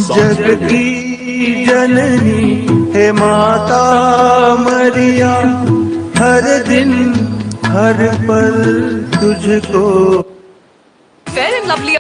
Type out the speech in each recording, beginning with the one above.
Songs जग for You. की जननी हे माता मरिया, हर दिन हर पल तुझको। Fair and Lovely.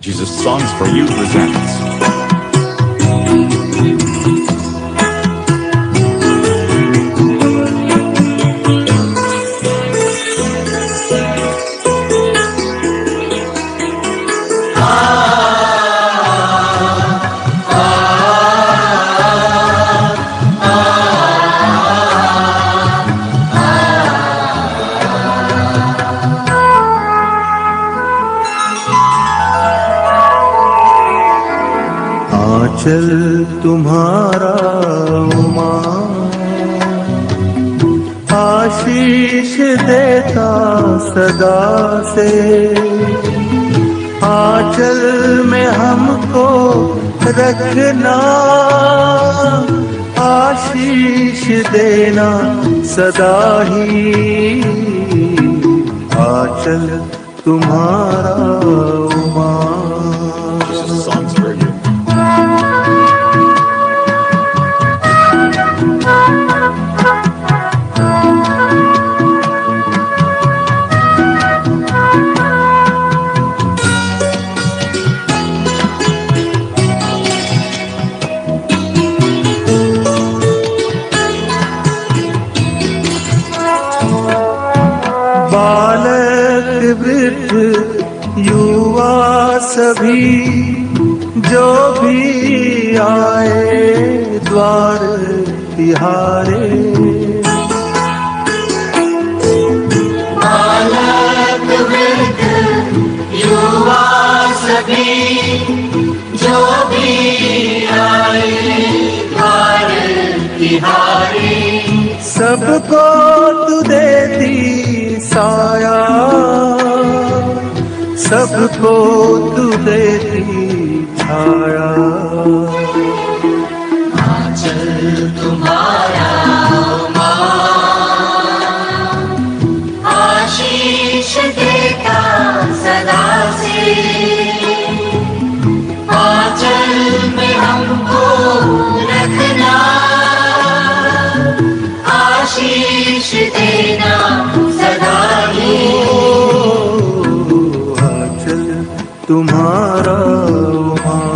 Jesus Songs for You presents. आंचल तुम्हारा उमा, आशीष देता सदा से। आंचल में हमको रखना, आशीष देना सदा ही। आंचल तुम्हारा Uma. Jesus Songs for You. बालक वृद्ध युवा सभी, जो भी आए द्वार तिहारे। बालक वृद्ध युवा सभी, जो भी आए द्वार तिहारे। सबको तू देती साया, सबको तू देती छाया। आंचल तुम्हारा माँ, आशीष देता सदा से। आंचल में हमको रखना, आशीष देना सदा ही। आंचल तुम्हारा माँ।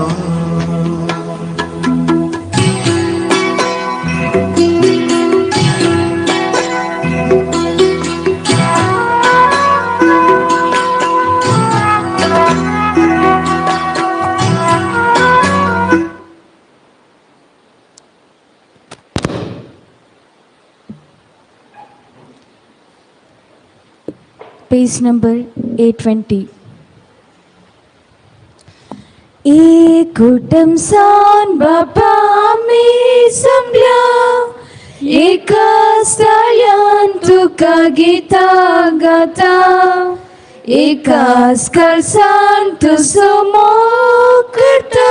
Page number 820. एकूटम सान बापा आमी संबल्या, एका स्थाळ्यान तुका गीता गाता, एकाच करसान तुजो मोग करता,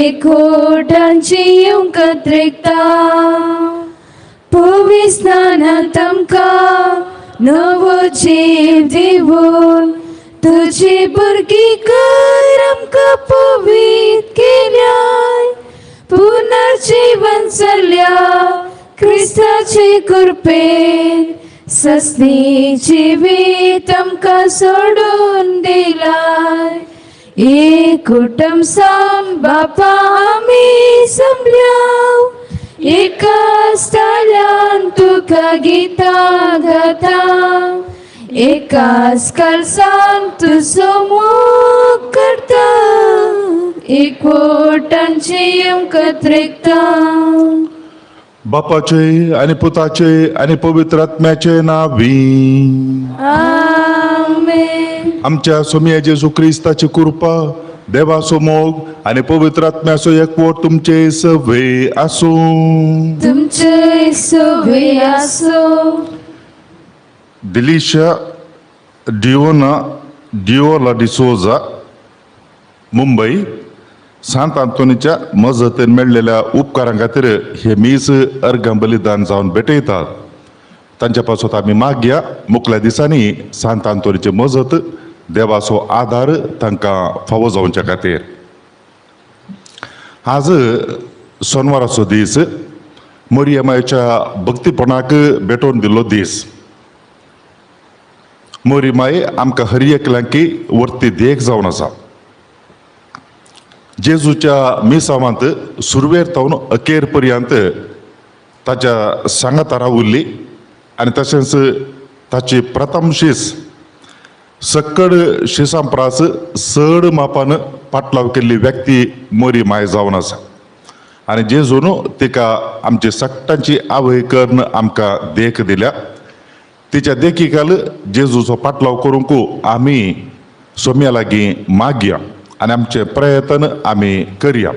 एकवटांची येवंक त्रेकता। पविस्नाना तमकां नवो जीव दिवन, तुजी भुरगीं कर आमकां पवीत केल्याय, पुनर्जीवन चल्ल्या क्रिस्ताचे कृपेन, सस्नी जिवीत आमकां सोडून दिलाय। एकूटम साम बापा आमी संबल्या, एका स्थाळ्यान तुका गीता गाता, एकाच काळसान तुजो मोग करता, एकवटांची आमकां त्रेकता. बापाचे आनी पुताचे आनी पवित्र आत्म्याचे नावी. आमेन. आमच्या सोमया जेजू क्रिस्ताची कृपा, देवाचो मोग आनी पवित्र आत्म्याचो एकवट तुमचे सवे आसूं. तुमचे सवे आसो. दिलीशा डिओना डिओला डिसोजा, मुंबई, सांत आंतोनीच्या मजतीन मेळ्ळेल्या उपकारां खातीर हे मीस अर्घां बलिदान जावन भेटयतात. तांच्या पासत आमी मागया, मुखल्या दिसांनी सांत आंतोनीची मजत, देवाचो आदार तांकां फावो जावच्या खातीर. आज सोनवाराचो दीस, मोरियमायच्या भक्तीपणाक भेटोवन दिल्लो दीस. मोरीमाय आमकां हर एकल्यांकी वर्ती देख जावन आसा. जेजूच्या मिसावांत सुरवेर तावन अखेर पर्यंत ताच्या सांगाता रावल्ली आनी तशेंच ताची प्रथम शीस सक्कड शिसां प्रास चड मापान पाटलाव केल्ली व्यक्ती मोरी माय जावन आसा आनी जेजून तिका आमची सगटांची आवय करून आमकां देख दिल्या. तिच्या देखीकाल जेजूचो पाटलाव करूंक आमी सोम्या लागीं मागया आनी आमचे प्रयत्न आमी करया.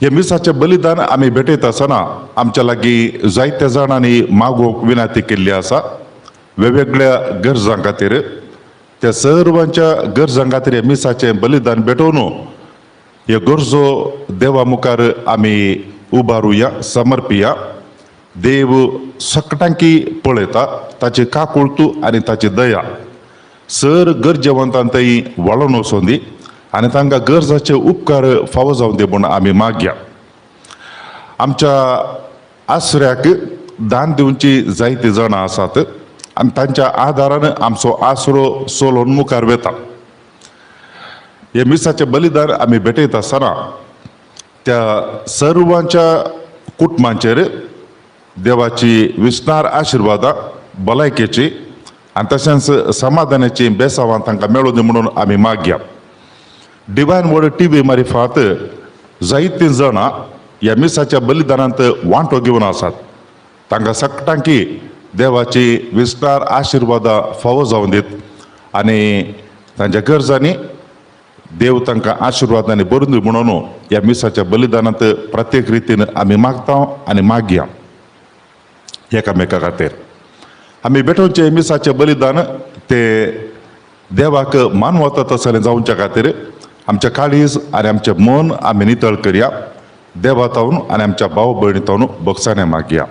हे मिसाचें बलिदान आमी भेटयता आसतना आमच्या लागीं जायत्या जाणांनी मागोवंक विनंती केल्ली आसा वेगवेगळ्या गरजां खातीर. त्या सर्वांच्या गरजां खातीर हे मिसाचें बलिदान भेटोवन ह्यो गरजो देवा मुखार आमी उबारुया, समर्पिया. देव सकटांकी पळयता, ताची काकुळतू आनी ताची दया सर गरजेवंतान थंय वळोन वचोन दी आनी तांकां गरजाचे उपकार फावो जावन दी म्हूण आमी मागया. आमच्या आसऱ्याक दान दिवची जायतीं जाणां आसात आनी तांच्या आदारान आमचो आसरो चलोवन मुखार वता. हे मिसाचें बलिदान आमी भेटयता आसतना त्या सर्वांच्या कुटुंबांचेर देवाची विस्तार आशिर्वादां, भलायकेची आनी तशेंच समाधानाची बेसावां तांकां मेळूं दी म्हणून आमी मागया. डिवायन वर्ड टी व्ही मारिफात जायतीं जाणां ह्या मिसाच्या बलिदानांत वांटो घेवन आसात. तांकां सगटांकी देवाची विस्तार आशिर्वादां फावो जावन दीत आनी तांच्या गरजांनी देव तांकां आशिर्वादांनी भरून दी म्हणून ह्या मिसाच्या बलिदानांत प्रत्येक रितीन आमी मागता आनी मागया. एकामेका खातीर आमी भेटोवचें मिसाचें बलिदान ते देवाक मानवता तसलें जावच्या खातीर आमचें काळीज आनी आमचें मन आमी नितळ करया. देवा तावन आनी आमच्या भाव भयणी तावन भोगसाणे मागया.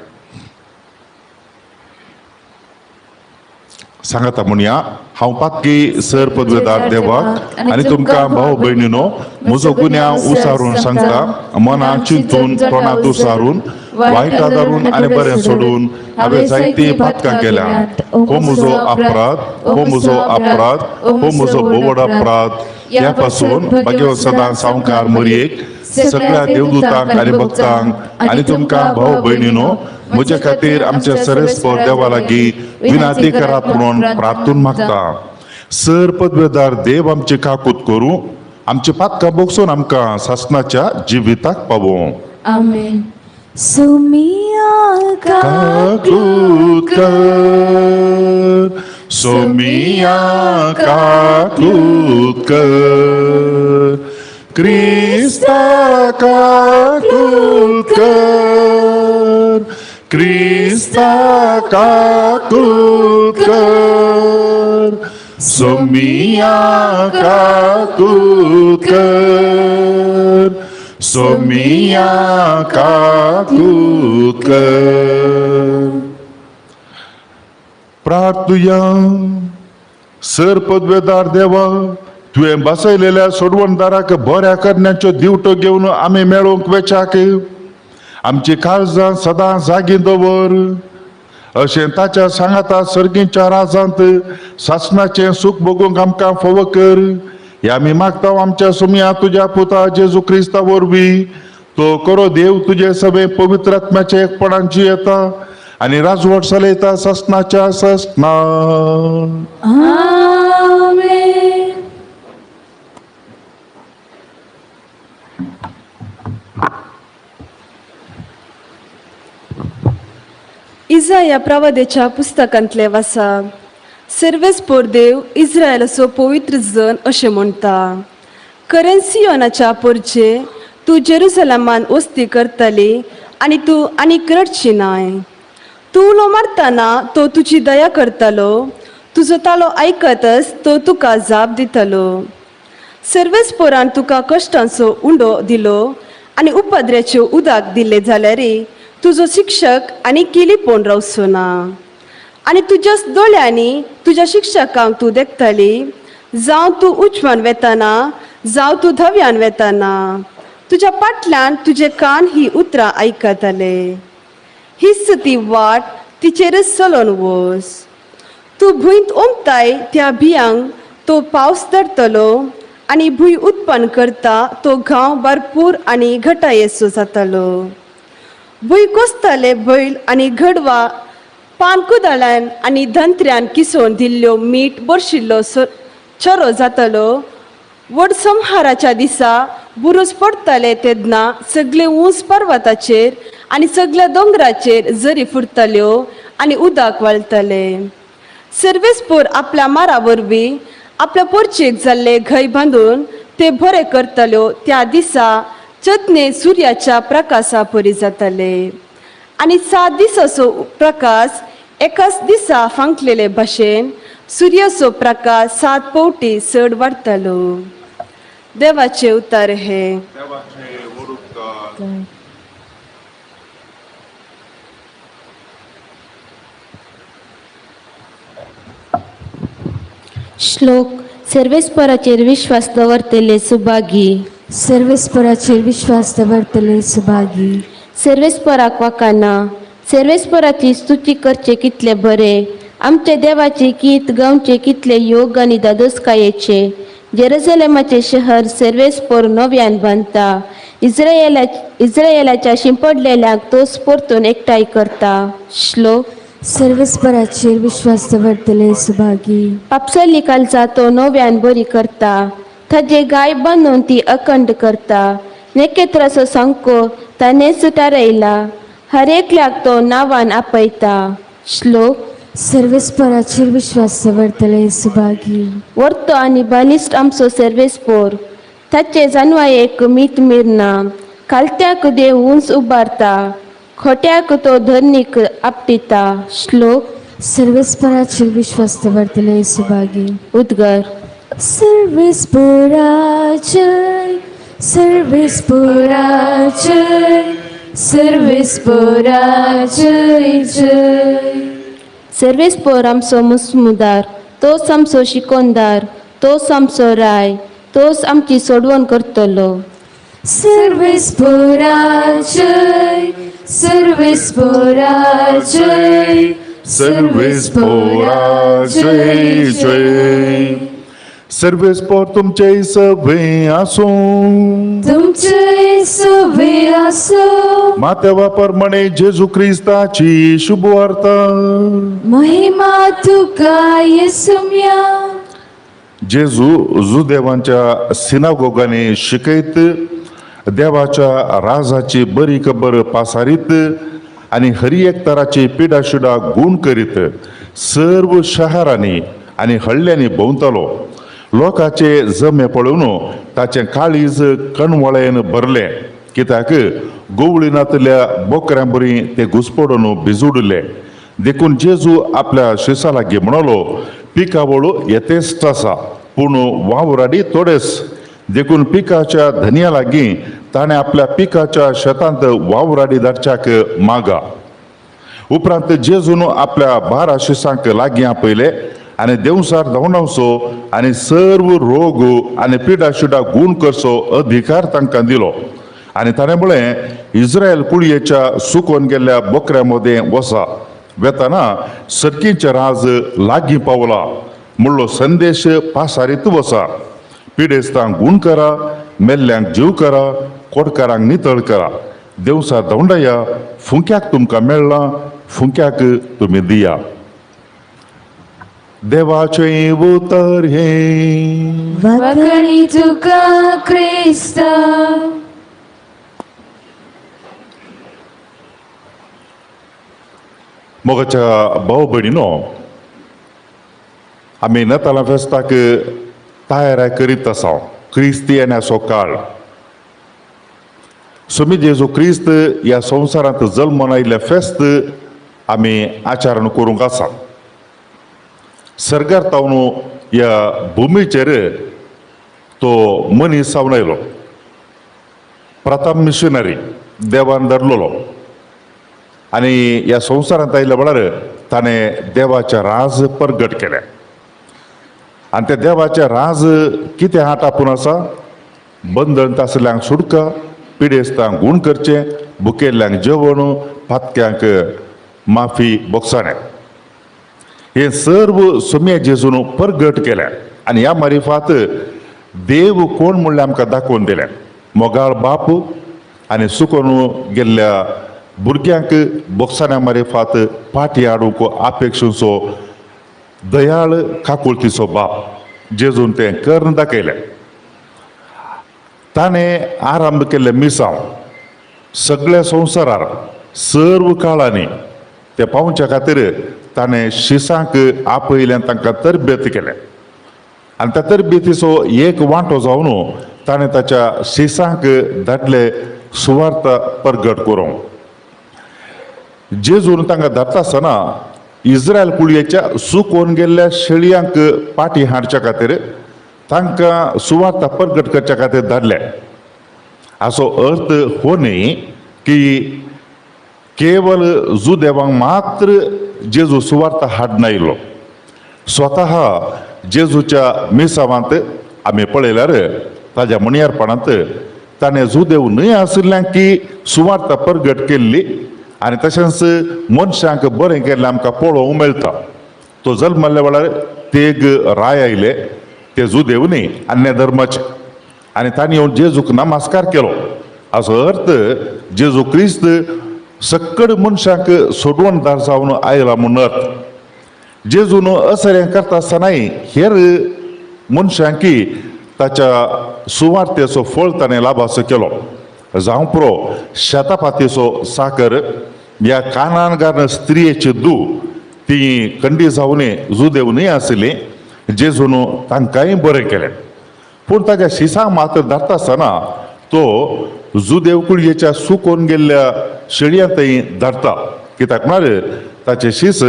सांगाता म्हणया, हांव पातकी सर पदवेदार देवाक आनी तुमकां भाव भयणीनो म्हजो गुन्यांव उसारून सांगता. मनां चिंतून, तोंडांत उसारून, वायट आदारून आनी बरें सोडून हांवें जायतीं पातकां केल्या. हो म्हजो अपराध, हो म्हजो अपराध, हो म्हजो बोवड अपराध. ह्या पासून भाग्यवंत सदां सावकार मोरयेक, सगळ्या देवदूतांक आनी भक्तांक आनी तुमकां भाव भयणीनो म्हज्या खातीर आमच्या सरेस्पर देवा लागीं विनंती करात म्हणून प्रार्थून मागता. सर पदवेदार देव आमची काकूत करूं, आमची पातकां बोगसून आमकां सासणाच्या जिविताक पावोवं. आमेन. सुमिया काकूत कर, सोमिया काकूत कर, क्रिस्ता काकूत कर, क्रिस्ता काकूत कर, सोमिया काकूत कर, सोमिया काकूत कर. प्रार्थुया. सर पदवेदार देवा, तुवें बसयलेल्या सोडवणदाराक बऱ्या करण्याच्यो दिवटो घेवन आमी मेळोवंक वेच्याक आमची काळजां सदां जागी दवर. अशें ताच्या सांगाता सर्गीच्या राजांत सासणाचें सूख भोगूंक आमकां फावो कर. हे आमी मागता आमच्या सुमया तुज्या पुता जेजू क्रिस्ता वरवीं. तो करो देव तुजे सगळे पवित्र आत्म्याचे एकपणान जियेता आनी राजवट चलयता ससनाच्या ससना. आमेन. इजाया प्रवादेच्या पुस्तकांतले वासा. सर्वेस्पोर देव इस्रायलाचो पवित्र जन अशें म्हणटा, करेन सियोनाच्या पोरचे तूं जेरुसलमान वस्ती करतली आनी तूं आनीक रडची नाय. तूं उलो मारतना तो तुजी दया करतलो, तुजो तालो आयकतच तो तुका जाप दितलो. सर्वेस्पोरान तुका कश्टांचो उंडो दिलो आनी उपद्र्याच्यो उदक दिल्लें जाल्यार तुजो शिक्षक आनी किलीपोण रावचो ना. आनी तुज्या दोळ्यांनी तुज्या शिक्षकांक तूं देखतली, जावं तूं उजवान वेतना जावं तूं धव्यान वेतना, तुज्या फाटल्यान तुजे कान ही उतरां आयकतले. हीच ती वाट, तिचेरच चलोन वच. तूं भूंयत ओंपताय त्या बियांक तो पावस धरतलो आनी भूंय उत्पन्न करता तो गांव भरपूर आनी घटायेचो जातलो. भूंय कोसतले बैल आनी घडवा पान कुदळ्यान आनी धंत्र्यान किसोवन दिल्ल्यो मीठ बरशिल्लो चरो जातलो. व्हड संहाराच्या दिसा बुरूज पडटले तेन्ना सगळे ऊंच पर्वताचेर आनी सगळ्या दोंगराचेर जरी फुरतल्यो आनी उदक वाळटले. सर्वेस्पोर आपल्या मारा वरवीं आपल्या पोरचेक जाल्ले घय बांदून ते बरे करतल्यो. त्या दिसा चतने सुर्याच्या प्रकाशा परी जातले आनी सात दिसाचो प्रकाश एकाच दिसा फांकलेले भाशेन सुर्याचो प्रकाश सात पवटी चड वाडटलो. देवाचे उतार हे. श्लोक. सर्वेस्पराचेर विश्वास दवरतले सुभागी. सर्वेस्पराचेर विश्वास दवरतले सुभागी. सर्वेस्पराक वाकाना सर्वेस्पराची स्तुती करचे कितले बरे, आमच्या देवाचे गीत गावचे कितले योग आनी दादोसकायेचे. जेरुजलेमाचे शहर सर्वेस्पोर नव्यान बांदता, इस्रायलाच्या शिंपडलेल्यांक तोच परतून एकठांय करता. श्लोक. सर्वेस्पराचेर विश्वास दवरतले सुभागी. पापसली कालचा तो नव्यान बरी करता, ताजे गाय बांदून ती अखंड करता. नखेत्राचो सांको ताणेंच थारायला, हर एकल्याक तो नांवान आपयता. श्लोक. सर्वेस्पराचेर विश्वास दवरतले सुभागी. वर्तो आनी बालिश्ट आमचो सर्वेस्पोर, ताचे जानवायेक मीत मिरना. खालत्याक देव उंच उबारता, खोट्याक तो धरणीक आपटिता. श्लोक. सर्वेस्पराचेर विश्वास दवरतले सुभागी. उद्गार. सर्वेस्परा जय, सर्वेस्परा जय, सर्वेस्परा जय जय. सर्वेस्पोर आमचो मुस्मुदार, तोच आमचो शिकोनदार, तोच आमचो राय, तोच आमची सोडवण करतलो. सर्वेस्परा जय, सर्वेस्परा जय, सर्वेस्पोरा जय जय. सर्वेस्पोर तुमचे सवे आसूं. तुमचे सवे आसो. मातेवा प्रमाणे जेजू क्रिस्ताची शुभवार्ता. महिमा तुका येसुम्या. जेजू जुदेवांच्या सिनागोगांनी शिकयत, देवाच्या राजाची बरी खबर पासारीत आनी हरी एक तराची पिडाशिडा गूण करीत सर्व शहरांनी आनी हळ्यांनी भोंवतालो. लोकांचे जमे पळोवन ताचें काळीज कणवळेन भरलें, कित्याक गोवळी नातल्या बोकऱ्यां बरी ते घुसपडून भिजुडले. देखून जेजू आपल्या शिसा लागीं म्हणलो, पिकावळ येतेस्त आसा पूण वावराडी थोडेच. देखून पिकाच्या धनया लागीं ताणें आपल्या पिकाच्या शेतांत वावराडी धाडच्याक मागा. उपरांत जेजून आपल्या 12 शिसांक लागीं आपयले आनी देंवसार धांवडावचो आनी सर्व रोग आनी पिडाशिडा गूण करचो अधिकार तांकां दिलो. आनी ताणें म्हळें, इस्रायल कुळयेच्या सुकोन गेल्ल्या बोकऱ्या मदें वसा, वेतना सर्कीचें राज लागीं पावला म्हणलो संदेश पासारीत वसा. पिडेस्तांक गूण करा, मेल्ल्यांक जीव करा, कोटकारांक नितळ करा. देवसा धांवडाया. फुंक्याक तुमकां मेळ्ळां, फुंक्याक तुमी दिया. देवाचें उतर हें. वाकणी तुका क्रिस्ता. मोगाच्या भाव भयणीनो, आमी नातालां फेस्ताक तयार करीत आसा. क्रिस्ती येण्याचो काळ, सुमी जेजू क्रिस्त ह्या संवसारांत जल्मून आयिल्लें फेस्त आमी आचरण करूंक आसा. सर्गार तावन ह्या भुमीचेर तो मनीस जावन आयलो, प्रथम मिशनरी देवान धरलेलो आनी ह्या संवसारांत आयिल्ल्या वेळार ताणें देवाचें राज परगट केलें. आनी त्या देवाचें राज कितें हाट आपूण आसा, बंधन आसल्यांक सुटका, पिडेस्तांक गूण करचें, भुकेल्ल्यांक जेवण, पातक्यांक माफी बोगसाणें, हें सर्व सुम्या जेजून परगट केलें. आनी ह्या मारिफात देव कोण म्हणल्यार आमकां दाखोवन दिलें. मोगाळ बाप आनी सुकोन गेल्ल्या भुरग्यांक बोगसाण्या मारिफात पाटी हाडूंक अपेक्षेचो दयाळ काकुळतीचो बाप जेजून तें करून दाखयलें. ताणें आरंभ केल्लें मिसांव सगळ्या संवसारार सर्व काळांनी ते पावच्या खातीर ताणें शिसांक आपयलें, तांकां तरबेत केलें. आनी त्या तरबेतीचो एक वांटो जावन ताणें ताच्या शिसांक धाडले सुवार्थ परगट करूंक. जेजून तांकां धाडटा आसतना इस्रायल कुळयेच्या सुकोवन गेल्ल्या शेळयांक पाटी हाडच्या खातीर, तांकां सुवार्थ परगट करच्या खातीर धाडले. हाचो अर्थ हो न्ही की केवल जुदेवांक मात्र जेजू सुवार्थ हाडना आयलो. स्वतः जेजूच्या मिसावांत आमी पळयल्यार ताज्या म्हणयारपणांत ताणें जुदेव न्हय आशिल्ल्यांक की सुवार्थ परगट केल्ली आनी तशेंच मनशांक बरें केल्लें आमकां पळोवंक मेळटा. तो जल्मल्ल्या वेळार तेग राय आयले, ते जुदेव न्ही, अन्य धर्माचे, आनी तांणी येवन जेजूक नमस्कार केलो. हाचो अर्थ जेजू क्रिस्त सक्कड मनशांक सोडवणदार जावन आयला म्हूण अर्थ. जेजून असरें करता आसतनाय हेर मनशांकी ताच्या सुवार्थेचो फळ ताणें लाभाचो केलो. जावं पुरो शेतापातीचो साकर ह्या कानानगार स्त्रियेची दू, ती कंडी जावन जुदेव न्हय आशिल्ली, जेजून तांकांय बरें केलें. पूण ताच्या शिसांक मात्र धाडटा आसतना तो जुदेव कुळयेच्या सुकोवन गेल्ल्या शेळयां थंय धाडटा. कित्याक म्हळ्यार ताचे शीस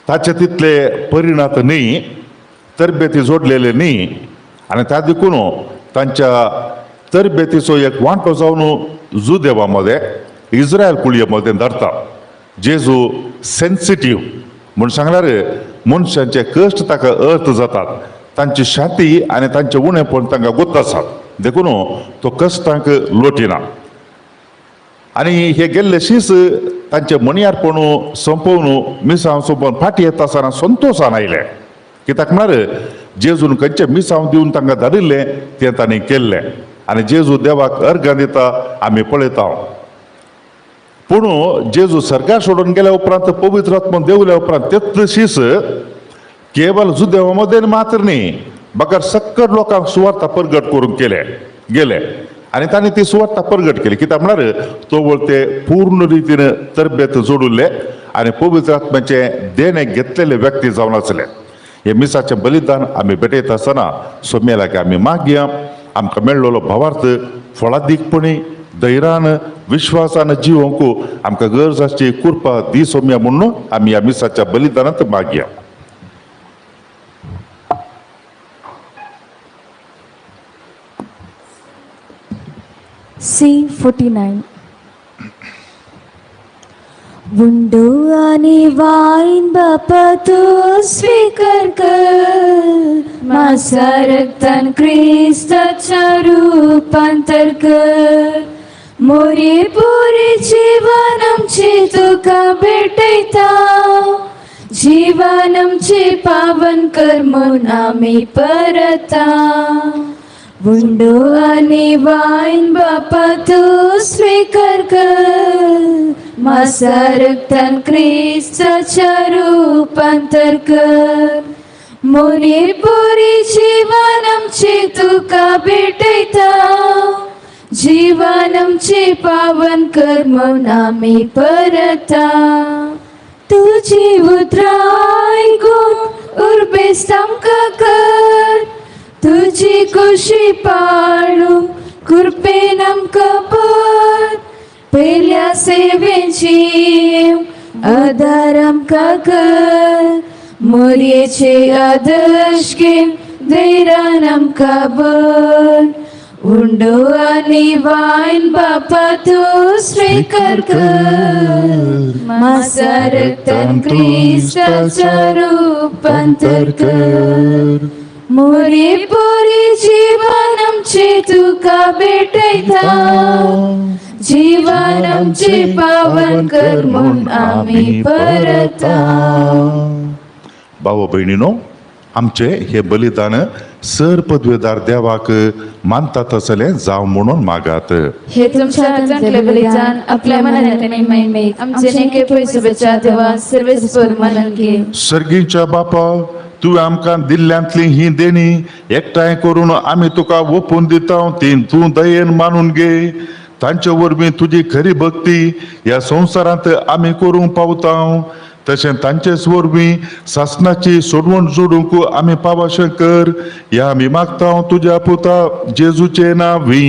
ताचे तितले परिणात न्ही, तरबेती जोडलेले न्ही आनी त्या देखून तांच्या तरबेतीचो एक वांटो जावन जुदेवा मदें इस्रायल कुळये मदें धाडटा. जेजू सेन्सिटीव म्हूण सांगल्यार मनशांचे कश्ट ताका अर्थ जातात, तांची शांती आनी तांचें उणेपण तांकां गोत्त आसात, देखून तो कश्टांक लोटिना. आनी हे गेल्ले शीस तांचे म्हणयारपण सोंपोवन मिसांव सोंपोवन फाटीं येता आसतना संतोशान आयले. कित्याक म्हळ्यार जेजून खंयचें मिसांव दिवन तांकां धाडिल्लें तें तांणी केल्लें आनी जेजू देवाक अर्गां दिता आमी पळयता. पूण जेजू सर्गार सोडून गेल्या उपरांत पवित्र आत्मो देंवल्या उपरांत तेच शीस केवल जुदेवा मदें मात्र न्ही बगर सक्कड लोकांक सुवार्ता परगट करूंक केले गेले आनी तांणी ती सुवार्ता परगट केली. कित्याक म्हळ्यार तवळ ते पूर्ण रितीन तरबेत जोडिल्ले आनी पवित्र आत्म्याचें देणें घेतलेले व्यक्ती जावन आसले. हे मिसाचें बलिदान आमी भेटयता आसतना सोम्या लागीं आमी मागया आमकां मेळ्ळोलो भावार्थ फळादीकपणी धैर्यान विश्वासान जिवोवंक आमकां गरज आसची कृपा दी सोम्या म्हणून आमी ह्या मिसाच्या बलिदानांत मागया. C49. उंडो आणि वाईन बापा तू स्वीकार कर, माझा रक्तान ख्रिस्ताच्या रूपांतर कर. मोरे पुरे जीवन आमचे तुका भेटयता, जीवन आमचे पावन कर म्हूण आमी परता. उंडो आनी वायन बापा तूं स्विकार कर, मासा रक्तान क्रिस्ताच्या रुपांतर कर. मोनी पुरी जीवन आमचे तुका भेटयता, जीवन आमचे पावन कर म्हूण आमी परता. तुजी उतरां आयकून उर्बेस्त आमकां कर, तुजी खुशी पाळू कृपेन आमकां भर. पयल्या सेवेची आदार आमकां कर, मोरयेचे आदर्श घेवन धैर्यान आमकां भर. उंडो आनी वायन बापा तूं स्विकार कर, मासा रक्तान क्रिस्ताच्या रुपांतर कर. मोरी पुरी जीवन आमचे तुका भेटयता, जीवन आमचे पावन कर म्हूण आमी परता. भाव भयणीनो, आमचे हे बलिदान सर पदवेदार देवाक मानता तसलें जावं म्हणून मागात. हे तुमच्या हातांतले बलिदान आपल्या मनात आनी महिमेक आमचे नेके पयसुच्या देवा सर्वेस्पर मानून घे. सर्गीच्या बापा, तुवें आमकां दिल्ल्यांतली ही देणी एकठांय करून आमी तुका ओपून दिता, ती तूं दयेन मानून घे. तांचे वरवीं तुजी खरी भक्ती ह्या संवसारांत आमी करूंक पावता, तशें तांचेच वरवीं सासणाची सोडवण जोडूंक आमी पावाशें कर. ह्या आमी मागता तुज्या पुता जेजूचे नांवी.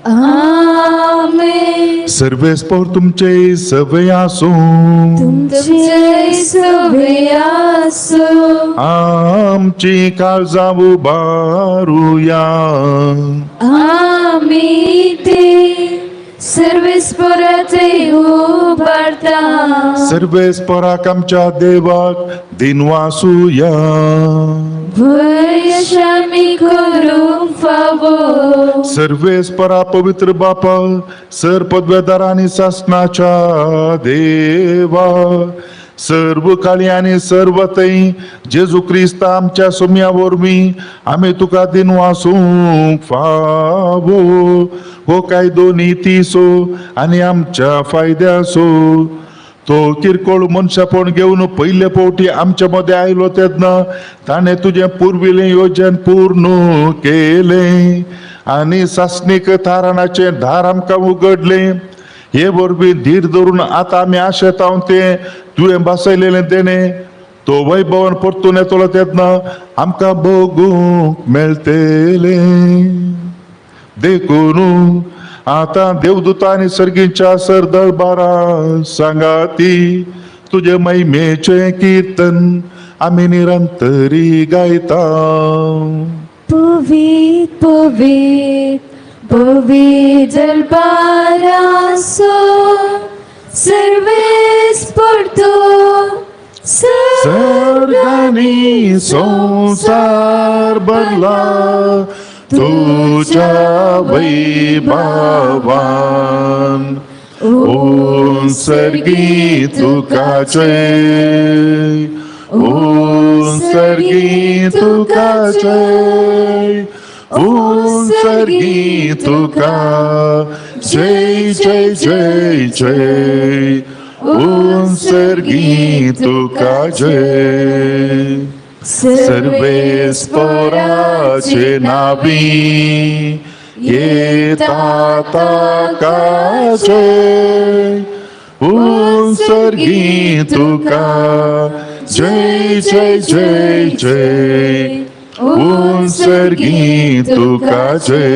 आमेन. सर्वेस्पोर तुमचे सवय आसूं. तुमचे सवे आसूं. आमची काळजां उबारुया. आमी ते सर्वेस्पराचे उबारता. सर्वेस्पराक आमच्या देवाक दिनवासुया. भंय आमी करूंक फावो. सर्वेस्परा पवित्र बापा, सर पदवेदार आनी सासणाच्या देवा, सर्व काळी आनी सर्व थंय जेजू क्रिस्त आमच्या सोम्या वरवीं आमी तुका दिनवासूंक फावो. हो कायदो नितीसो आनी आमच्या फायद्यासो. तो किरकोळ मनशापण घेवन पयले फावटी आमच्या मदें आयलो तेन्ना ताणें तुजें पुर्विल्लें योजन पूर्ण केलें आनी सासणीक थारणाचें दार आमकां उगडलें. हे वरवीं धीर धरून आतां आमी आशेता तें तुवें बसयलेलें देणें तो वैभवान परतून येतलो तेन्ना आमकां भोगूंक मेळटलें. देखून आतां देवदूता आनी सर्गीच्या सर दरबारा सांगाती तुजे महिमेचें किर्तन आमी निरंतरी गायता. पवित पवित पवित दरबारासो सर्वेस्पर तूं सर्गांनी संवसार भरला तुज्या वैभवान. उत्सर्गी तुका जय, उत्सर्गी तुका जय, उत्सर्गी तुका जय जय जय जय, उत्सर्गी तुका जय. सर्वेस्पराचे नावी येता ताका जय, उत्सर्गी तुका जय जय जय जय, उत्सर्गी तुका जय.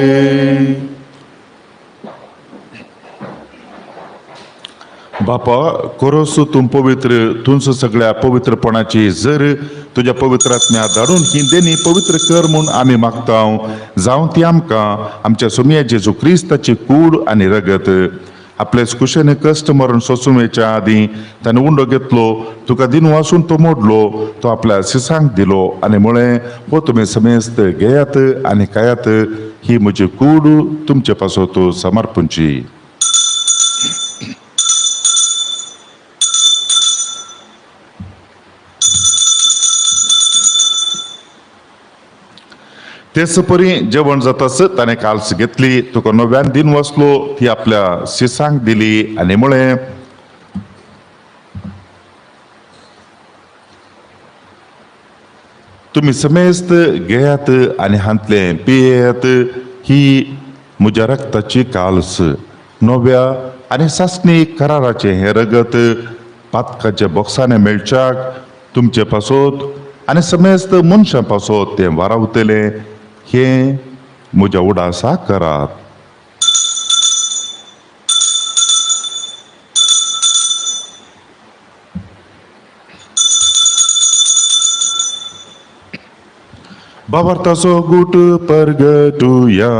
बापा, कोरोसू तूं पवित्र, तुमचो सगळ्या पवित्रपणाची जर तुज्या पवित्र आत्म्या धाडून ही देणी पवित्र कर म्हूण आमी मागता. जावं ती आमकां आमच्या सोमया जेजू क्रिस्ताची कूड आनी रगत. आपले कुशेने कश्ट मरण सोसून वयच्या आदीं ताणें उंडो घेतलो, तुका दिन वासून तो मोडलो, तो आपल्या सिसांक दिलो आनी म्हळें, हो तुमी समेस्त घेयात आनी खायात, ही म्हजी कूड तुमचे पासत समर्पणची. तेच परी जेवण जाताच ताणें काल्स घेतली, तुका नव्यान दिन वसलो, ती आपल्या शिसांक दिली आनी म्हळें, तुमी समेस्त घेयात आनी हांतलें पियेयात, ही म्हज्या रक्ताची काल्स, नव्या आनी सासणी कराराचें हें रगत पातकाच्या बोक्सांनी मेळच्याक तुमचे पासत आनी समेस्त मनशां पासत तें वारावतलें, हें म्हज्या उडासा करात. बाबार्थाचो गुट परगटुया.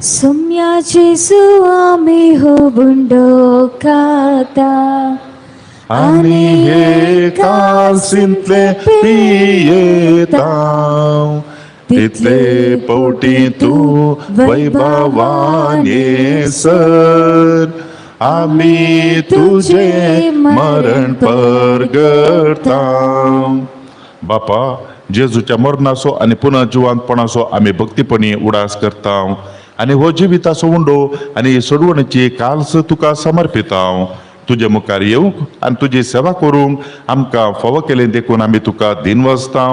सुम्या जेजू आमी हो बुंडो खाता आनी हे कालसींतले पियेता, तितले पवटी तूं वैभवान येसर आमी तुजें मरण परगटा. बापा, जेजूच्या मरणाचो आनी पुनर्जिवंतपणाचो आमी भक्तीपणी उडास करता आनी हो जिविताचो उंडो आनी सोडवणेची काल्स तुका समर्पिता. तुजे मुखार येवंक आनी तुजी सेवा करूंक आमकां फावो केलें देखून आमी तुका दिनवासता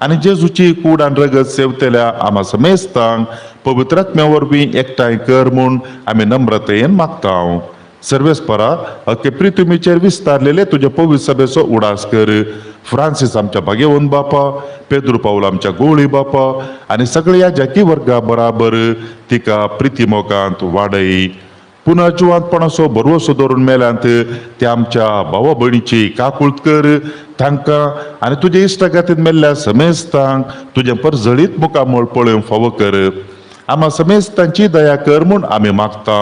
आनी जेजूची कूड आनी रगत सेवतल्या आमा समेस्तांक पवित्रात्म्या वरवीं एकठांय कर म्हूण आमी नम्रतेन मागता. सर्वेस्परा, अख्खे प्रिथुमीचेर विस्तारलेले तुजे पवित्र सभेचो उडास कर. फ्रांसीस आमच्या भाग्यवंत बापा, पेद्रू पावल आमच्या गोळी बापा आनी सगळ्या जाती वर्गा बराबर तिका प्रिती मोगांत वाडय. पुनर्जिवंतपणाचो भरवसो दवरून मेल्यांत ते आमच्या भावा भयणीची काकूळत कर. तांकां आनी तुजे इश्टागातीन मेल्ल्या समेस्तांक तुजें परजळीत मुखामळ पळोवंक फावो कर. आमा समेस्तांची दया कर म्हूण आमी मागता.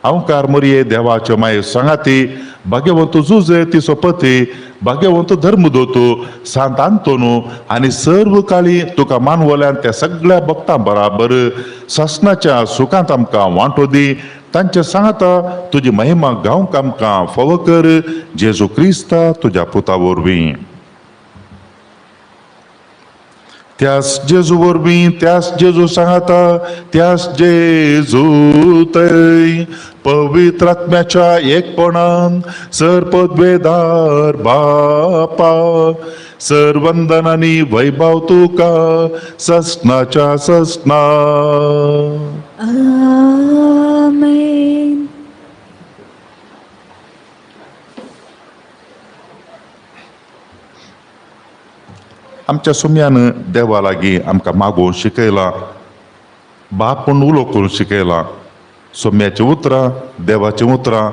अंकार मोरये देवाच्यो माये सांगाती, भाग्यवंत जुजे तिचो पती, भाग्यवंत धर्मदोतू सांत आंतोनू आनी सर्व काळी तुका मानवल्यान त्या सगळ्या भक्तां बराबर सासणाच्या सुखांत आमकां वांटो दी. तांचे सांगाता तुजी महिमा गावंक आमकां फावो कर, जेजू क्रिस्ता तुज्या पुता वरवीं. त्यास जेजू वरवीं, त्यास जेजू सांगाता, त्यास जेजू तय पवित्र आत्म्याच्या एकपणान सर पदवेदार बापा, सर वंदन आनी वैभव तुका ससनाच्या ससना. आमेन. आमच्या सुम्यान देवा लागीं आमकां मागोवंक शिकयलां, बाप म्हूण उलो करूंक शिकयलां. सोम्याचीं उतरां, देवाचीं उतरां,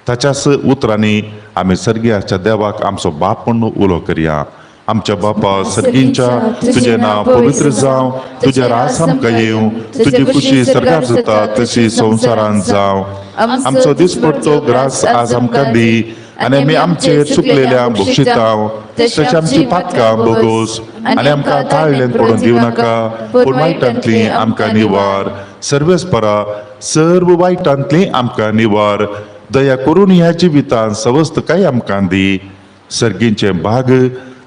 ताच्याच उतरांनी आमी सर्गीयाच्या देवाक आमचो बाप म्हूण उलो करया. आमच्या बापा सर्गींच्या, तुजें नांव पवित्र जावं, तुजें रास आमकां येवं, तुजी खुशी सर्गार जाता तशी संवसारांत जावं. आमचो दिसपडतो ग्रास आज आमकां दी आनी आमी आमचेर चुकलेल्या बक्षितांव तशें आमची पातकां बोगोस आनी आमकां ताळ्ळेन पडून दिवं नाका, पूण वायटांतली आमकां निवार. सर्वेस्परा, सर्व वायटांतली आमकां निवार. दया करून ह्या जिवितान सवस्तकाय आमकां दी. सर्गींचें भाग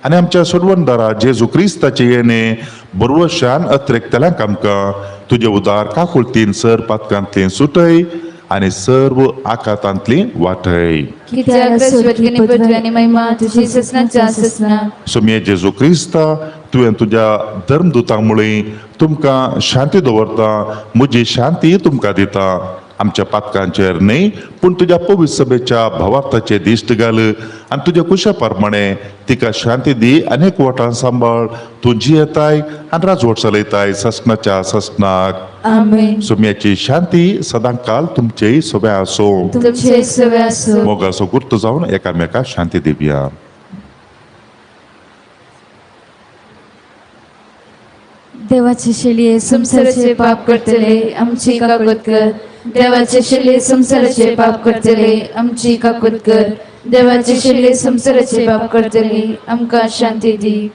आनी आमच्या सोडवणदारा जेजू क्रिस्ताचे येणे बरवशान अत्रेकतल्यांक आमकां तुजे उदार काकुळतीन सर पातकांतली सुटय आनी सर्व आकातांतली वाटय. कित्याक स्वर्गीय पदवी आनी महिमा तुजी ससनाच्या ससना. सोमये जेजू क्रिस्ता, तुवें तुज्या धर्मदुतां मुळे तुमकां शांती दवरता, म्हजी शांती तुमकां दिता. आमच्या पातकांचेर न्हय पूण तुज्या पवित्र सभेच्या भावार्थाचे दिश्ट घाल आनी तुज्या कुशा प्रमाणे तिका शांती दी आनी एकवटान सांबाळ. तूं जियेताय आनी राजवट चलयताय ससनाच्या ससनाक. आमेन. सोम्याची शांती सदांकाल तुमचेय सगळें आसूं. तुमचे सगळे आसूं. मोगाचो गुर्त जावन एकामेकाक शांती दिवया. देवाचे शेळये संसाराचे पाप करतले आमची काकूत कर. देवाचे शेळये संसाराचे पाप करतले आमची काकूत कर. देवाचे शेळये संसाराचे पाप करतले आमकां शांती दी.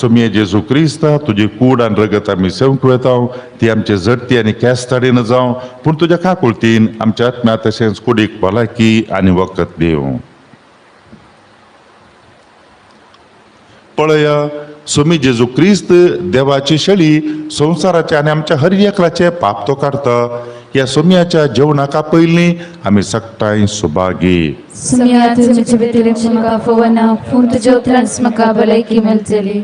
सोमये जेजू क्रिस्ता, तुजी कूड आनी रगत आमी सेवंक वेता, ती आमचे झडती आनी केस्ताडीन जावं, पूण तुज्या काकुळतीन आमच्या आत्म्या तशेंच कुडीक भलायकी आनी वखद दिवं. पळया, सोमी जेजू क्रिस्त, देवाची शेळी, संवसाराचे आनी आमच्या हर एकल्याचे पाप तो काडता. ह्या सोम्याच्या जेवणाका पयलीं आमी सगटांय सुभागी. सुमिया, तुझ्या व्यतिरिक्त म्हाका फोवना, पूण तुज्या उतरांच म्हाका भलायकी मेळटली.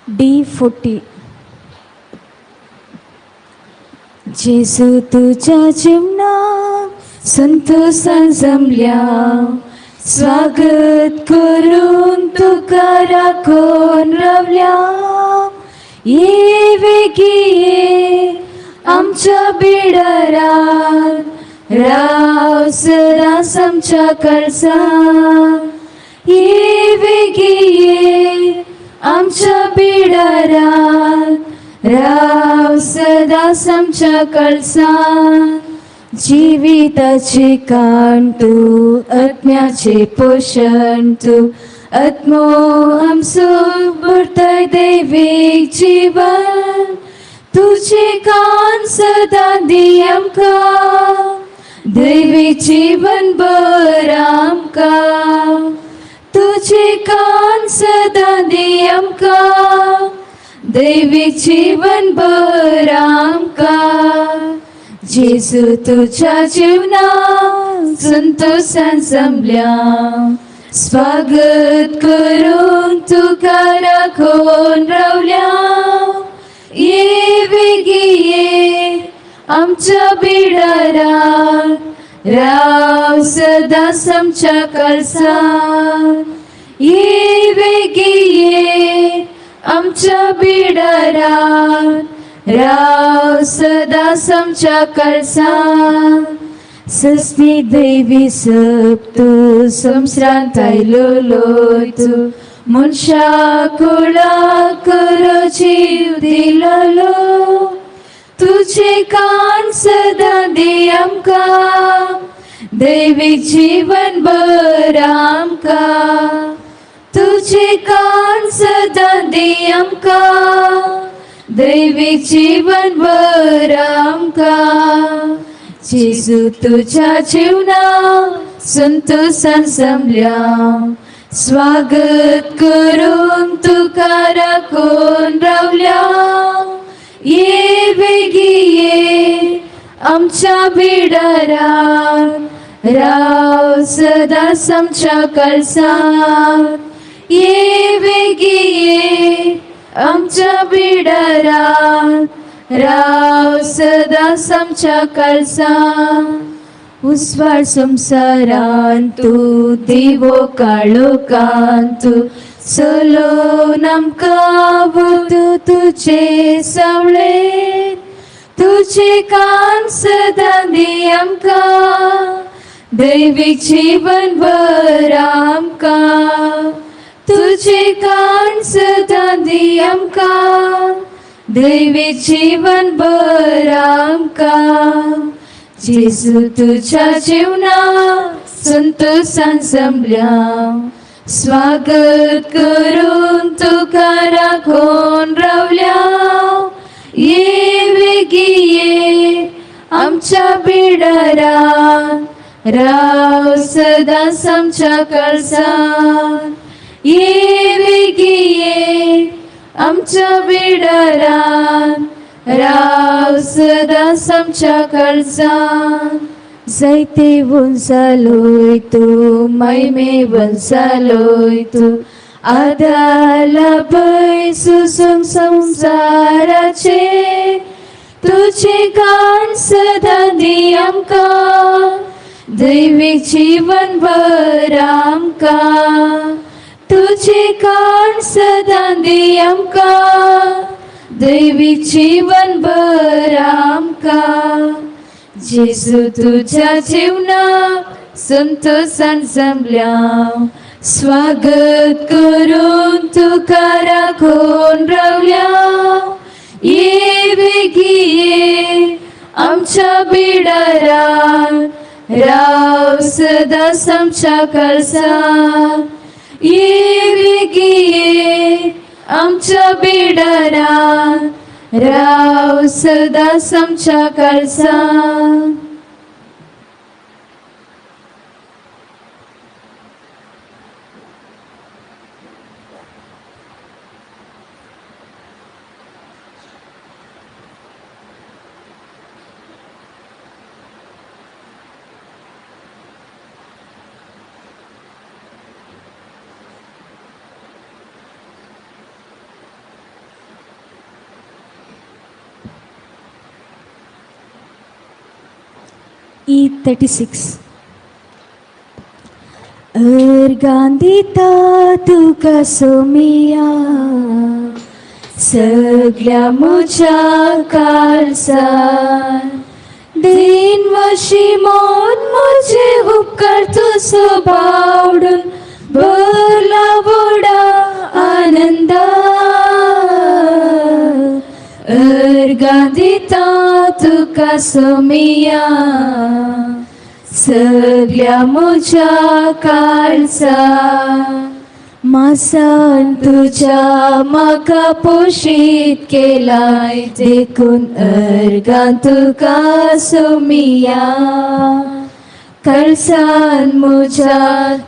D40. जेजू तुझ्या जीवनात संतोषान जमल्या, स्वागत करून तुका राखून रावल्या. ये वेगी ये आमच्या बिडारात, राव सदांच आमच्या काळजांत. ये वेगी ये आमच्या बिडारात, राव सदांच आमच्या काळजांत. जिविताचे काण तूं, आत्म्याचे पोशण तूं, आत्मो आमचो भरताय दैवीक जीवन. तुझे कान सदां दी आमकां, दैवीक जीवन भर आमकां. तुझे कान सदां दी आमकां, दैवीक जीवन भर आमकां. जेजू तुझ्या जीवनात संतोषान जमल्या, स्वागत करून तुका राखून रावल्या. ये वेगी ये आमच्या बिडारात, राव सदांच आमच्या काळजांत. ये वेगी ये आमच्या बिडारात, राव सदांच आमच्या काळजांत. सस्नी दैवी सप तूं, संवसारांत आयलोलो तूं, मनशा कुळाक जीव दिलोलो. तुझे कान सदां दी आमकां, दैवीक जीवन भर आमकां. तुझे कान सदां दी आमकां, दैवीक जीवन भर आमकां. जेजू तुझ्या जीवनात संतोषान जमल्या, स्वागत करून तुका राखून रावल्या. ये वेगी ये आमच्या बिडारात, राव सदांच आमच्या काळजांत. ये वेगी ये आमच्या बिडारात, राव सदांच आमच्या काळजांत. उस्वाड संवसारांत तूं, दिवो काळोखांत तूं, चलोवन आमकां वतू तुजे सावळेंत. तुझे कान सदां दी आमकां, दैवीक जीवन भर आमकां. तुझे कान सदां दी आमकां, दैवीक जीवन भर आमकां. जेजू तुझ्या जीवनात संतोषान जमल्या, स्वागत करून तुका राखून रावल्या. ये वेगी ये आमच्या बिडारात, राव सदांच आमच्या काळजांत. ये वेगी ये आमच्या बिडारात, राव सदांच आमच्या काळजांत. जायते वंसालोय तूं, महिमे वंसालोय तूं, आदाला पय सुसूंक संवसाराचे तुजे काण सदां दी आमकां दैवीक जीवन भर आमकां तुजे काण सदां दी आमकां दैवीक जीवन भर आमकां जेजू तुज्या जीवनाक संतोशान जमल्या स्वागत करून तुका राखून रावल्या ये बेगी ये आमच्या बिडारान राव सदांच आमच्या काळजान ये बेगी ये आमच्या बिडारान राव सदांच आमच्या काळजान. E36. अर्गां दिता तुका सोमिया सगल्या म्हज्या काळजान दिन वशी मोन म्हजे उपकार तुजो बावडून भरला व्हडा आनंदान अर्गां दिता तुका सोमिया सगल्या म्हज्या काळजान मासान तुज्या म्हाका पोशीत केलाय देखून अर्गां तुका सोमिया काळजान म्हज्या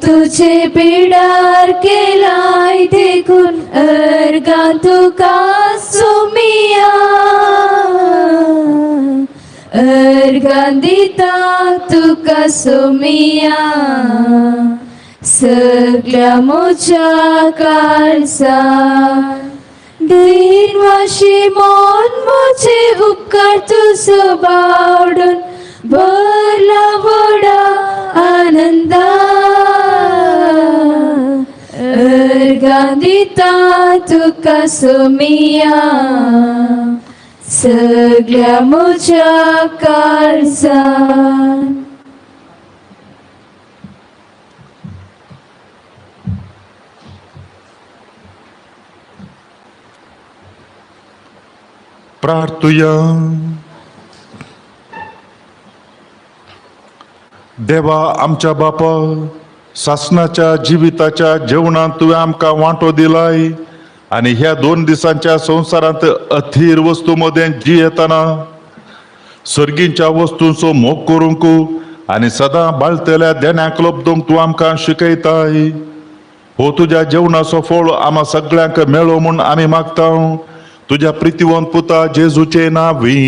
तुजे बिडार केलाय देखून अर्गां तुका सोमिया अर्गां दिता तुका सोमिया सगल्या म्हज्या काळजान दिन वशी मोन म्हजे उपकार तुजो बावडून भरला व्हडा आनंदान अर्गां दिता तुका सोमिया सगल्या म्हज्या काळजान. प्रार्थुया. देवा आमच्या बापा, सासनाच्या जिविताच्या जेवणांत तुवें आमकां वांटो दिलाय आनी ह्या 2 दिसांच्या संवसारांत अथीर वस्तू मदें जियेतना सर्गींच्या वस्तूंचो मोग करूंक आनी सदां बाळतल्या देण्याक लब्दूंक तूं आमकां शिकयताय. हो तुज्या जेवणाचो फळ आमा सगळ्यांक मेळो म्हूण आमी मागता तुज्या प्रितीवंत पुता जेजूचे नांवी.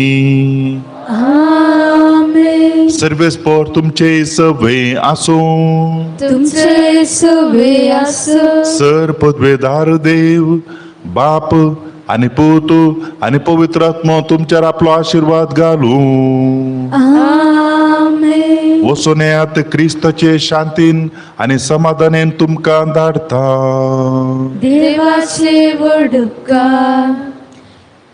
आमेन. सर्वेस्पर तुमचे सवे आसूं. तुमचे सवे आसूं. सर पदवेदार देव बाप आनी पूत आनी पवित्र आत्मो तुमचेर आपलो आशिर्वाद घालूं. आमेन. वचून येयात क्रिस्ताचे शांतीन आनी समाधानेन तुमकां धाडटा. देवाचे व्हड उपकार.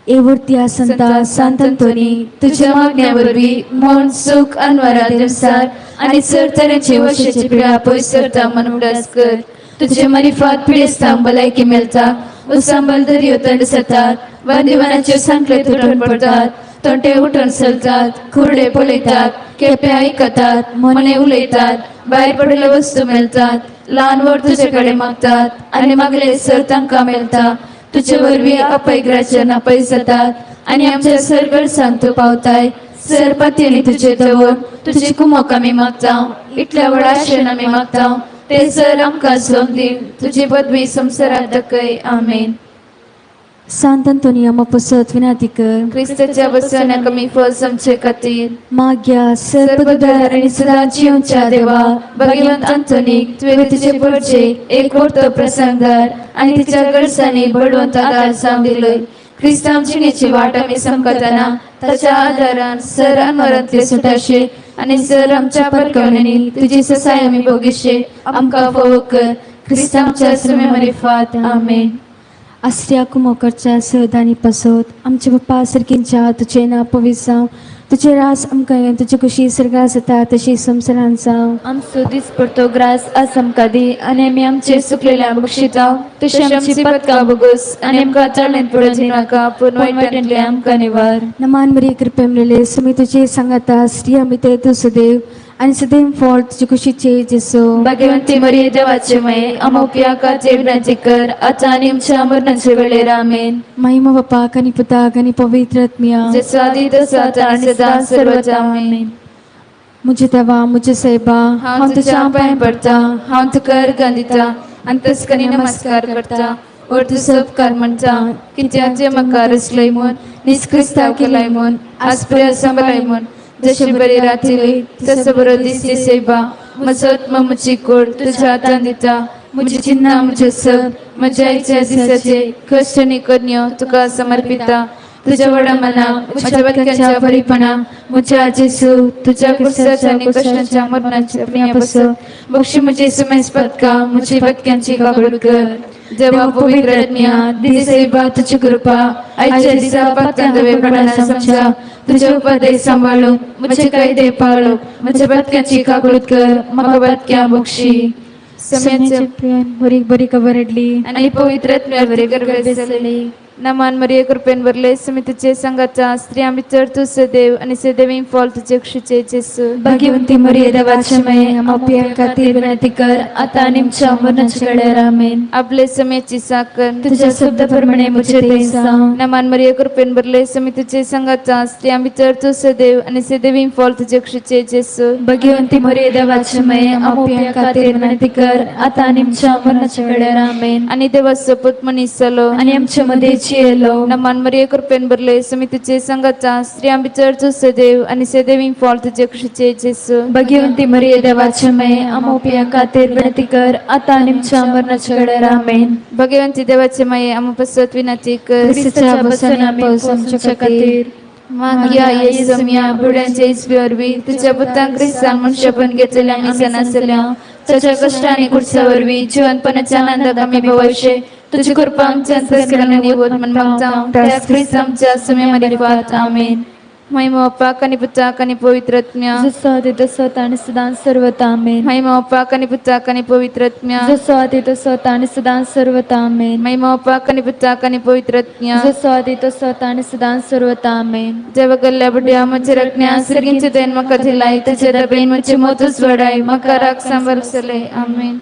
एवढत्या संता सांत अंतोनी तुझ्या मागण्या वरवीं मन सुख अनवरा दिवसार आनी चड तरेचे वशेचे पिडा पयस करता म्हण उडास कर. तुझे मारिफात पिडेस्तांक भलायकी मेळटा, उसांबल दर्यो थंड जातात, वांदिवानाच्यो सांखळे तुटून पडटात, तोंटे उठून चलतात, कुरडे पळयतात, केप्यां आयकतात, मोने उलयतात, भायर पडिल्ल्यो वस्तू मेळटात, ल्हान व्हड तुजे कडेन मागतात आनी मागले सर तांकां मेळटा. तुजे वरवीं अपयग्राचेर पयस जातात आनी आमच्या सरगडसांक तूं पावताय. सर पातयेनी तुजे दवर तुजी कुमोक आमी मागता, इतल्या व्हडा आशेन आमी मागता ते सर आमकां झोम दी. तुजी पदवी संवसारात दाखय. आमेन. सांत अंतोनी आमा पसत विनाती कर. क्रिस्ताच्या बसवण्या कमी फळ आमचे खातीर. माग्या सर्वदार आणि सदा जिवच्या देवा, भगवंत अंतोनीक तुवें तिचे पडचे एक वर्त प्रसंगार आनी तिच्या गरजांनी बळवंत आदार जावन दिलोय. क्रिस्तांव जिणेची वाट आमी समकतना ताच्या आदारान सर अनवरांतले सुटाशे आनी सर आमच्या परकवण्यांनी तुजी ससाय आमी भोगिशे आमकां फावो कर. क्रिस्तांवच्या सुमे मरिफात. आमेन. आसऱ्या कुमोकरच्या सदांनी पसत आमच्या बाप्पा सारकींच्या तुजें नांव पवित्र जावं, तुजें रास आमकां येवन, तुजी खुशी सर्गां जाता तशी संवसारांत जावं. आमचो दीस पडतो ग्रास आज आमकां दी आनी आमी आमचे सुकलेल्या बक्षिता तशी आमची पदकां भोगोस आनी आमकां चाळणेंत पडून दिनाका, पूण वायटांतले आमकां निवार. नमान मरी कृपे मेळ्ळे, सुमी तुजे सांगाता, स्त्रिया भितर तूं सदैव आनी सदैव फळ तुजे कुशीचे जेसो. भाग्यवंती मरिये देवाचे मये, आमोपया खातीर विनंती कर आतां आनी आमच्या मरणाचे वेळेर. आमेन. महिमा बापाक आनी पुताक आनी पवित्र आत्म्या. जसो आदी तसो आतां आनी सदां सर्वदा. आमेन. म्हजे देवा, म्हजे सायबा, हांव तुज्या पांय पडटा, हांव तुका अर्गां दिता आनी तस्करी नमस्कार करता. और तुजो उपकार म्हणटा, कित्याक तुवें म्हाका रचलय म्हूण, निष्क्रिस्ताव केलाय म्हूण, आज पर्यंत सांबाळय म्हूण. जशी बरी राती तसो बरो दीस दी सेवा. म्हजो आत्मा, म्हजी कोड तुज्या हातान दिता. म्हजी चिन्नां, म्हजें सब, म्हज्या आयच्या दिसाचे कश्ट आनी करण्यो तुका समर्पिता. तुझ्या व्हडा मना, म्हज्या वाक्यांच्या बरीपणा, म्हज्या जेसू तुझ्या कुर्साच्या आनी कश्टांच्या मरणाच्या पुण्या पासून बक्षी म्हजी सुमेस पदका, म्हजी पदक्यांची काकूट कर. देवा पवित्र आत्म्या, दिसेबा तुझी कृपा आयच्या दिसा पदकां दवेपणान समजा. तुझे उपदेश सांबाळून म्हजे कायदे पाळून म्हज्या पदक्यांची काकूट कर. म्हाका पदक्यां बक्षी. सम्याचे बरी बरी खबर हाडली आणि पवित्र आत्म्यावरी गर्भे जाली. नमान मरिये, कृपेन भरले, समितीचे संघाचा स्त्रियां भितर तू सदैव आणि सदैवी फॉल तुझे क्षुचे जेसू. भाग्यवंती मरिये देवाचे मये, आमच्या खातीर विनंती कर आता आनी आमच्या मरणाच्या वेळेर. आमेन. आपले समयाची साखर तुझ्या शब्दाप्रमाणे म्हजे ते जावं. नमान मरिये, कृपेन भरले, समितीचे संघाचा स्त्रियां भितर तू सदैव आणि सदैवी फॉल तुझे क्षुचे जेसू. भाग्यवंती मरिये देवाचे मये, आमच्या खातीर विनंती कर आता आनी आमच्या मरणाच्या वेळेर. आमेन. आणि देवाचो पूत मनीस जालो आणि आमच्या मध्ये जियेलो. नमान मरिये, कृपेन भरले, समितीचे संघाचा स्त्रियां भितर तू सदैव आणि सदैवी फॉल तुझे क्षुचे जेसू. भाग्यवंती मरिये देवाचे मये, आमच्या खातीर विनंती कर आता आनी आमच्या मरणाच्या वेळेर. आमेन. भगवंती देवाचे माये, आम्हा पसत विनंती कर. क्रिस्ताच्या बसना पावस आमच्या खातीर. मागया ये सम्या बुड्यांचे इसवी वरवीं तुझ्या पुतान क्रिस्तान मनुष्यपण घेतलेल्या आमी सणासल्या ताच्या कष्ट आणि कुडसा वरवीं जिवंतपणाच्या आनंदात आमी भोवशे तुझी कृपा आमच्या अंतस्करणांनी होत म्हण मागता. त्या ख्रिस्त आमच्या सम्या मारिफात. आमेन. महिमा बापाक आणि पुताक आणि पवित्र आत्म्या. जसो आदी तसो आता आणि सदां सर्वता. आमेन. महिमा बापाक आणि पुताक आणि पवित्र आत्म्या. जसो आदी तसो आता आणि सदां सर्वता. आमेन. महिमा बापाक आणि पुताक आणि पवित्र आत्म्या. जसो आदी तसो आता आणि सदां सर्वता. आमेन. देवा गल्ल्या बुड्या म्हजे रकण्या सर्गींचे then म्हाका दिलाय, तुझ्या दबेन म्हजे मोतच वडाय, म्हाका राग सांबाळसले. आमेन.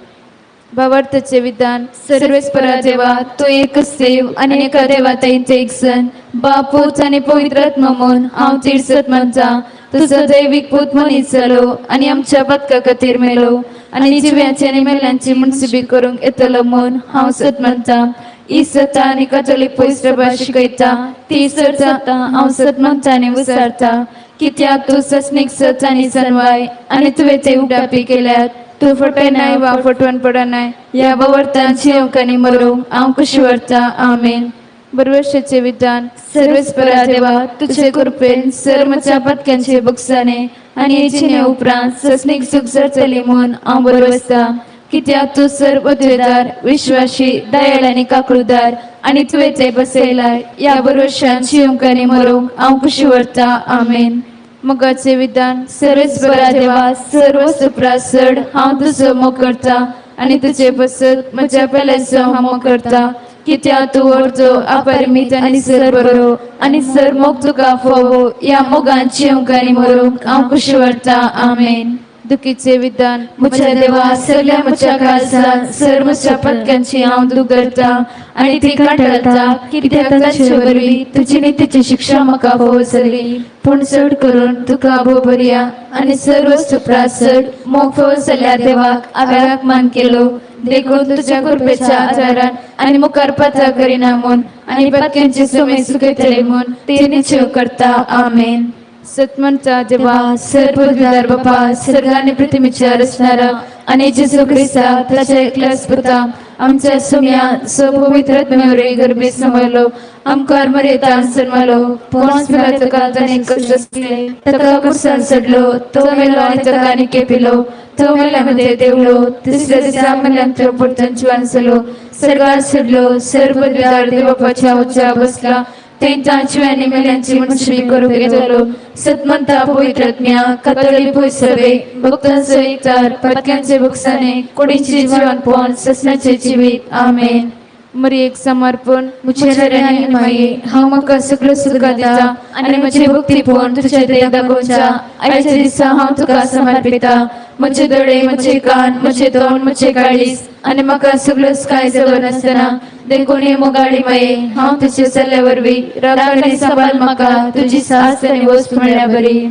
भावार्थाचे विधान. सर्वेस्परा देवा, तू एकच देव आणि एका देवा तैंचे एक सण बापूत आणि पवित्र आत्मा म्हूण हांव तिरसत म्हणटा. तुजो दैवीक पूत मनीस जालो आणि आमच्या पदका खातीर मेलो आणि जिव्याची आनी मेल्यांची मुनसिबी करूंक येतलो म्हूण हांव सत म्हणटा. ही सता आनी कथोलीक पवित्र शिकयता ती सत हांव सत म्हणटा आनी विचारता, कित्याक तूं ससनीक सत आनी सनवाय आनी तुवें ते उडापी केल्यात. तूं फटयनाय वा फटवण पडनाय. ह्या बवर्तान जिवंक आनी मरूंक हांव खुशी व्हरता. आमेन. बरवर्षाचे विधान. सर्वेस्परा देवा, तुझे कृपेन सर म्हज्या पदक्यांचे बक्षाने आनी जिणे उपरांत ससनीक सुख जातली म्हूण हांव बरो आसता, कित्याक तूं सर्व पदवेदार, विश्वाशी, दयाळ आनी काकळुदार आनी तुवें ते बसयलाय. ह्या बरवर्षान जिवंक आनी मरूंक हांव खुशी व्हरता. आमेन. मोगाचे विधान. सर्वेस्परा देवा, सर्व सुप्रासड हांव तुजो मोग करता आनी तुजे बसत म्हज्या पेल्याचो हांव मोग करता, कित्याक तूं व्हरचो अपरिमीत आनी सर बरो आनी सर मोग तुका फावो. ह्या मोगान जिवंक आनी मरूंक हांव खुशी व्हरता. आमेन. दुखीचे विधान. म्हज्या देवा, सगळ्या म्हज्या काळजान सर म्हज्या पदकांची हांव दूख करता आनी ती कंटाळटा, कित्याक तांचे वरवीं तुजी नितीची शिक्षा म्हाका फावो जाली. पूण चड करून तुका भोव बरया आनी सर्व सुप्रासड मोग फावो जाल्ल्या देवाक हांवें अपमान केलो. देखून तुज्या कृपेच्या आधारान आनी मुखार पात्रां करिना म्हूण आनी पातक्यांचे सुमे सुकयतले म्हूण ते निश्चय करता. आमेन. सतमनचा देवा सर्व बापा सर्ग आनी पृथ्वीच्या रचणारा आनी जेजू क्रिस्ता ताच्या एकल्याच पुता आमच्या सुम्या स्वपवित्र आत्म्यावरवीं गर्भेत समयलो आमकार मरेता सन्मालो पोंस पिलात ताणें कश्ट सोंसले ताका कुर्सान सोडलो तो मेलो आनी ताका आनी केपिलो तो मेल्या मदें देंवलो तिसऱ्या दिसा मेल्यांतलो परतून जिवान जालो सर्गार सोडलो सर्व देव बापाच्या उंचा बसला तेंच्या जिव्यानी मेल्यांची मनशाबी करूंक येतलो. सतमंता पवित्र आत्म्या कातोलीक भोयसभे भक्तांचो एकचार पातक्यांचे भोगसाणे कुडींचे जिवनपण ससनाचे जिवीत. आमेन. मरियेक समर्पण. म्हज्या राणी माये, हांव म्हाका सगळो सुखा दिता आनी म्हजें भक्तीपण तुज्या दया दाखोवच्या आयच्या दिसा हांव तुका समर्पिता. म्हजे दोळे, म्हजे कान, म्हजें तोंड, म्हजें काळीज आनी म्हाका सगळोच कांय जबर नासतना. देखून हे मोगाळी माये, हांव तुज्या सल्ल्या वरवीं राख आनी सांबाळ म्हाका तुजी सास आनी वस्त म्हळ्यार बरी.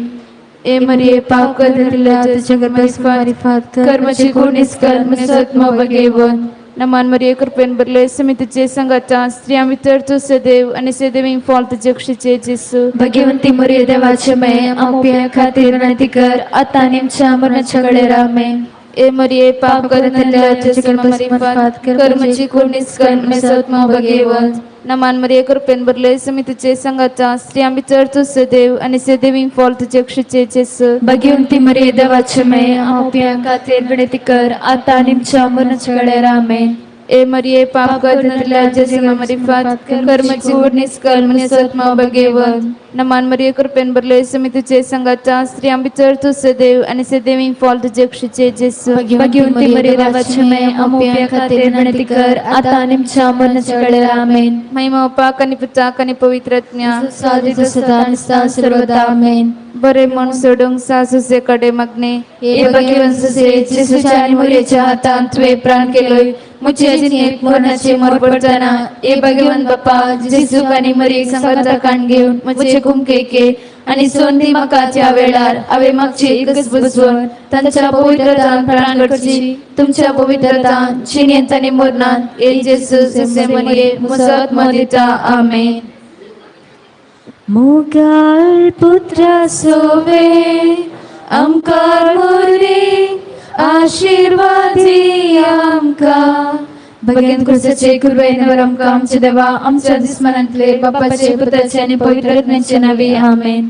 ए मरिये, पाप करतल्या तुझ्या गर्भास कर्माची कोणीच कर आत्मा बगेवन. नमान मरिये, कृपेन भरले, स्वामी तुझे संगाता, स्त्रियां भितर तूं सदैव आनी सदैव फॉल तुजे कुशीचे जेसू. भगिवंती मरिये, देवाचे माये, आमच्या खातीर विनंती कर आता आनी आमच्या मरणाच्या वेळेर. आमेन. ए मरिये, पाप करतल्या तुझ्या मारिफात कर्माची कोणीच कर आत्मा बगेवन. नमान मरिये, कृपेन भरले, स्वामी तुझे संगाता, स्त्रियां भितर तूं सदैव आनी सदैव फॉल तुजे कुशीचे जेसू. भगिवंती मरिये, देवाचे माये, आमच्या खातीर विनंती कर आता आनी आमच्या मरणाच्या वेळेर. आमेन. ए मरिये, पाप करतल्या तुझ्या मारिफात कर्माची कोणीच कर आत्मा बगेवन. नमान मरिये, कृपेन भरले, स्वामी तुझे संगाता, स्त्रियां भितर तूं सदैव आनी सदैव फॉल तुजे कुशीचे जेसू. भगिवंती मरिये, देवाचे माये, आमच्या खातीर विनंती कर आता आनी आमच्या मरणाच्या वेळेर. आमेन. महिमा बापाक आनी पुताक आनी पवित्र आत्म्या. आदी सदा आनी सदा सर्वदा. आमेन. बरे म्हूण सोडूंक सासुसे कडे मागणे. हे भगिवंत सुसे, जेसूच्या आनी मरियेच्या हातान तुवें प्राण केलोय, म्हजे जिणेक मरणाचे मोर पडतना, हे भगवंत बापा, जेसूक आनी मरियेक सांगाता काण घेवन म्हजे कुमकेके आनी सोंदी म्हाका. त्या वेळार हांवें मागची एकच बसवण तांच्या पवित्रतान प्राण करची तुमच्या पवित्रतान जिणेंत आनी मरणान. हे जेसू, सुसे, मरिये, म्हजो आत्मो दिता. आमेन. मोगाळ पुत्रा सोवे आमकार मोरे आशिर्वादी आमकां. भगेन क्रिस्ताचे कृपेन वर आमकां आमचे देवा आमच्या दुस्मनांतले बापाचे, पुताचे आनी पवित्र आत्म्याचे नावे. आमेन.